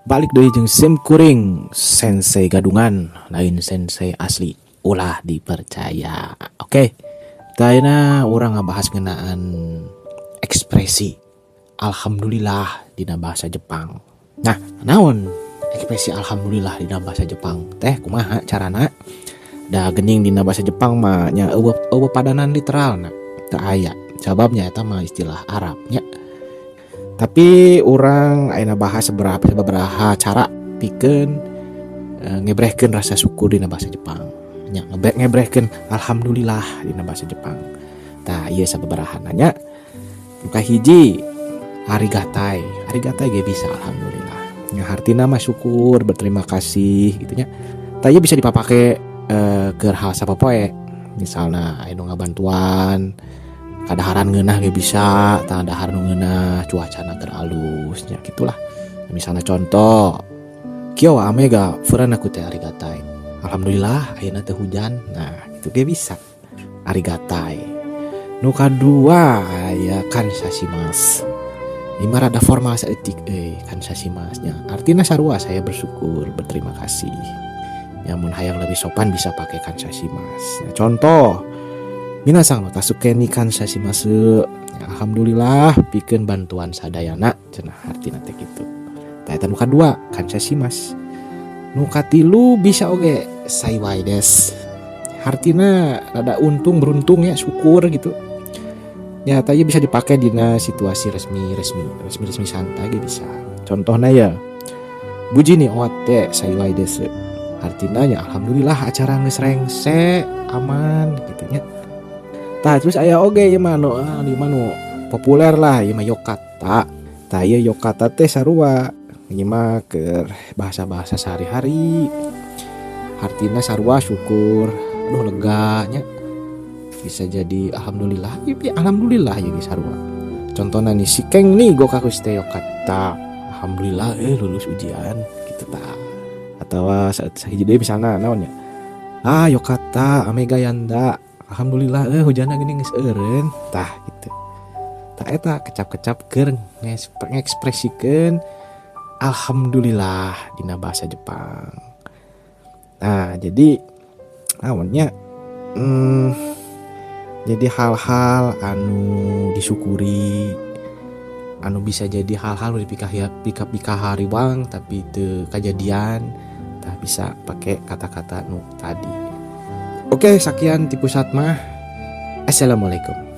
Balik deui jeung sim kuring Sensei gadungan, lain sensei asli, ulah dipercaya. Oke, tah, urang ngabahas ngeunaan ekspresi alhamdulillah dina bahasa Jepang. Nah, naon ekspresi alhamdulillah dina bahasa Jepang teh, kumaha carana? Da gening dina bahasa Jepang mah nya euweuh euweuh padanan literal, nah teu aya, sababnya eta mah istilah Arab nya. Tapi urang ayeuna bahas beberapa beberapa cara pikeun ngebrehkeun rasa syukur dina bahasa Jepang nya, ngebrehkeun alhamdulillah dina bahasa Jepang. Tah, ieu sababaraha nya. Nu kahiji, arigatai. Arigatai ge bisa alhamdulillah nya, hartina mah syukur, berterima kasih gitu nya. Tah, ieu bisa dipapake keur hal sapopoe, misalna aya nu ngabantuan kadaharan ngeunah ge bisa. Tah, dahar nu ngeunah, cuacana keur alus nya, gitulah. Misalnya contoh, 今日は雨が降らなくてありがたい. Alhamdulillah ayeuna teu hujan. Nah, itu ge bisa arigatai. Nu kadua aya 感謝します. Ini mah rada formal saeutik euy, 感謝します nya. Artinya sarua, saya bersyukur, berterima kasih. Ya, mun hayang lebih sopan bisa pakai 感謝します. Nah, contoh, 皆さんの助けに感謝します. Ya, alhamdulillah pikeun bantuan sadayana cenah, artina teh kitu. Tah, eta nu kadua, 感謝します. Nu katilu bisa oge 幸いです. Artina rada untung, beruntung ya, syukur gitu. Ya, tadi bisa dipakai dina situasi resmi resmi resmi resmi santai ge bisa. Contohnya ya, 無事に終わって幸いです. Artinya ya alhamdulillah acara geus rengse, aman gitu nya. Tah, terus aya oge ieu mah nu ah, di mah nu populer lah ieu mah, よかった. Tah, ieu よかった teh sarua, ieu mah keur bahasa-bahasa sehari-hari. Artina sarua, syukur, aduh lega nya. Bisa jadi alhamdulillah, ya alhamdulillah ya ge sarua. Contohnya nih, 試験に合格してよかった. Alhamdulillah lulus ujian gitu tah. Atau sahiji deui misalna naon nya? Ah, よかった, 雨が止んだ. Alhamdulillah hujanna geuning geus eureun. Tah, gitu. Tah, eta kecap-kecap keur ngekspresikeun alhamdulillah dina bahasa Jepang. Nah, jadi naon nya? Jadi hal-hal anu disyukuri, anu bisa jadi hal-hal nu dipika hariwang tapi teu kajadian, tah bisa pakai kata-kata nu tadi. Oke, sekian ti pusat mah. Assalamualaikum.